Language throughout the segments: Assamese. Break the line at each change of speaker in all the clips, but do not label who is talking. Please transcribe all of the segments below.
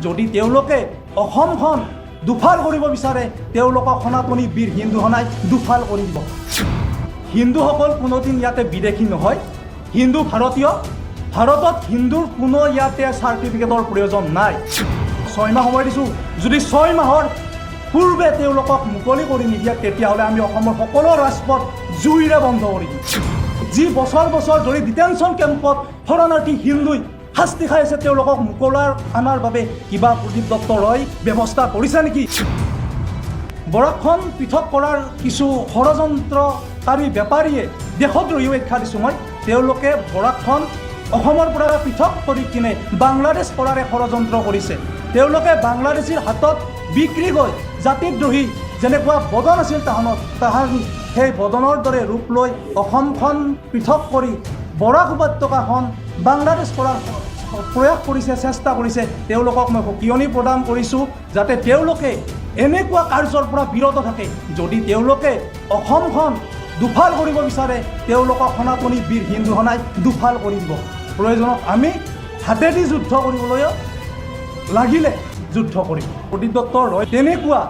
যদি তেওঁলোকে অসমখন দুফাল কৰিব বিচাৰে, তেওঁলোকক সনাতনী বীৰ হিন্দু সেনাই দুফাল কৰি দিব। হিন্দুসকল কোনোদিন ইয়াতে বিদেশী নহয়। হিন্দু ভাৰতীয়। ভাৰতত হিন্দুৰ কোনো ইয়াতে চাৰ্টিফিকেটৰ প্ৰয়োজন নাই। 6 মাহ সময় দিছোঁ। যদি 6 মাহৰ পূৰ্বে তেওঁলোকক মুকলি কৰি নিদিয়ে, তেতিয়াহ'লে আমি অসমৰ সকলো ৰাজপথ জুইৰে বন্ধ কৰি দিম। যি বছৰ বছৰ ধৰি ডিটেনশ্যন কেম্পত শৰণাৰ্থী হিন্দুই শাস্তি খাই আছে, তেওঁলোকক মোকলাই অনাৰ বাবে কিবা প্ৰদীপ দত্ত ৰয় ব্যৱস্থা কৰিছে নেকি? বৰাকখন পৃথক কৰাৰ কিছু ষড়যন্ত্ৰকাৰী বেপাৰীয়ে, দেশদ্ৰোহী আখ্যা দিছোঁ মই, তেওঁলোকে বৰাকখন অসমৰ পৰা পৃথক কৰি কিনে বাংলাদেশ কৰাৰ এক ষড়যন্ত্ৰ কৰিছে। তেওঁলোকে বাংলাদেশীৰ হাতত বিক্ৰী গৈ জাতিদ্ৰোহী যেনেকুৱা বদন আছিল তাহানত তাহানি, সেই বদনৰ দৰে ৰূপ লৈ অসমখন পৃথক কৰি বৰাক উপত্যকাখন বাংলাদেশ কৰাৰ প্ৰয়াস কৰিছে, চেষ্টা কৰিছে। তেওঁলোকক মই সকিয়নি প্ৰদান কৰিছোঁ যাতে তেওঁলোকে এনেকুৱা কাৰ্যৰ পৰা বিৰত থাকে। যদি তেওঁলোকে অসমখন দুফাল কৰিব বিচাৰে, তেওঁলোকক সনাতনী বীৰ হিন্দু সেনাই দুফাল কৰি দিব। প্ৰয়োজনত আমি হাতেদি যুদ্ধ কৰিবলৈও লাগিলে যুদ্ধ কৰিম। প্ৰদীপ দত্ত ৰয় তেনেকুৱা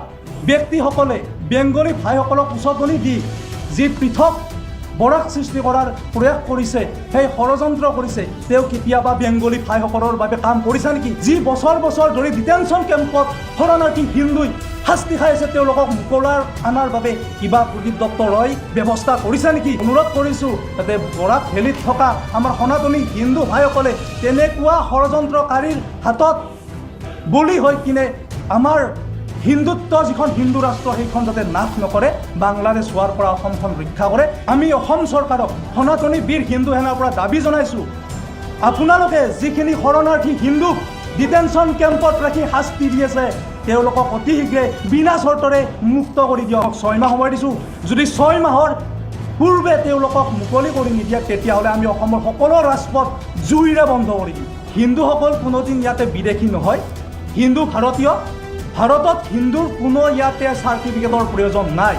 ব্যক্তিসকলে বেংগলী ভাইসকলক উচতনি দি যি পৃথক বৰাক সৃষ্টি কৰাৰ প্ৰয়াস কৰিছে, সেই ষড়যন্ত্ৰ কৰিছে, তেওঁ কেতিয়াবা বেংগলী ভাইসকলৰ বাবে কাম কৰিছে নেকি? যি বছৰ বছৰ ধৰি ডিটেনশ্যন কেম্পত শৰণাৰ্থী হিন্দুই শাস্তি খাই আছে, তেওঁলোকক মোকলাই অনাৰ বাবে কিবা প্ৰদীপ দত্ত ৰয় ব্যৱস্থা কৰিছে নেকি? অনুৰোধ কৰিছোঁ যাতে বৰাক ভেলীত থকা আমাৰ সনাতনী হিন্দু ভাইসকলে তেনেকুৱা ষড়যন্ত্ৰকাৰীৰ হাতত বলি হৈ কিনে আমাৰ হিন্দুত্ব, যিখন হিন্দু ৰাষ্ট্ৰ, সেইখন যাতে নাশ নকৰে, বাংলাদেশ হোৱাৰ পৰা অসমখন ৰক্ষা কৰে। আমি অসম চৰকাৰক সনাতনী বীৰ হিন্দু সেনাৰ পৰা দাবী জনাইছোঁ, আপোনালোকে যিখিনি শৰণাৰ্থী হিন্দুক ডিটেনশ্যন কেম্পত ৰাখি শাস্তি দি আছে, তেওঁলোকক অতি শীঘ্ৰে বিনা চৰ্তৰে মুক্ত কৰি দিয়ক। 6 মাহ সময় দিছোঁ। যদি 6 মাহৰ পূৰ্বে তেওঁলোকক মুকলি কৰি নিদিয়ে, তেতিয়াহ'লে আমি অসমৰ সকলো ৰাজপথ জুইৰে বন্ধ কৰি দিম। হিন্দুসকল কোনোদিন ইয়াতে বিদেশী নহয়। হিন্দু ভাৰতীয়। ভাৰতত হিন্দুৰ কোনো ইয়াতে চাৰ্টিফিকেটৰ প্ৰয়োজন নাই।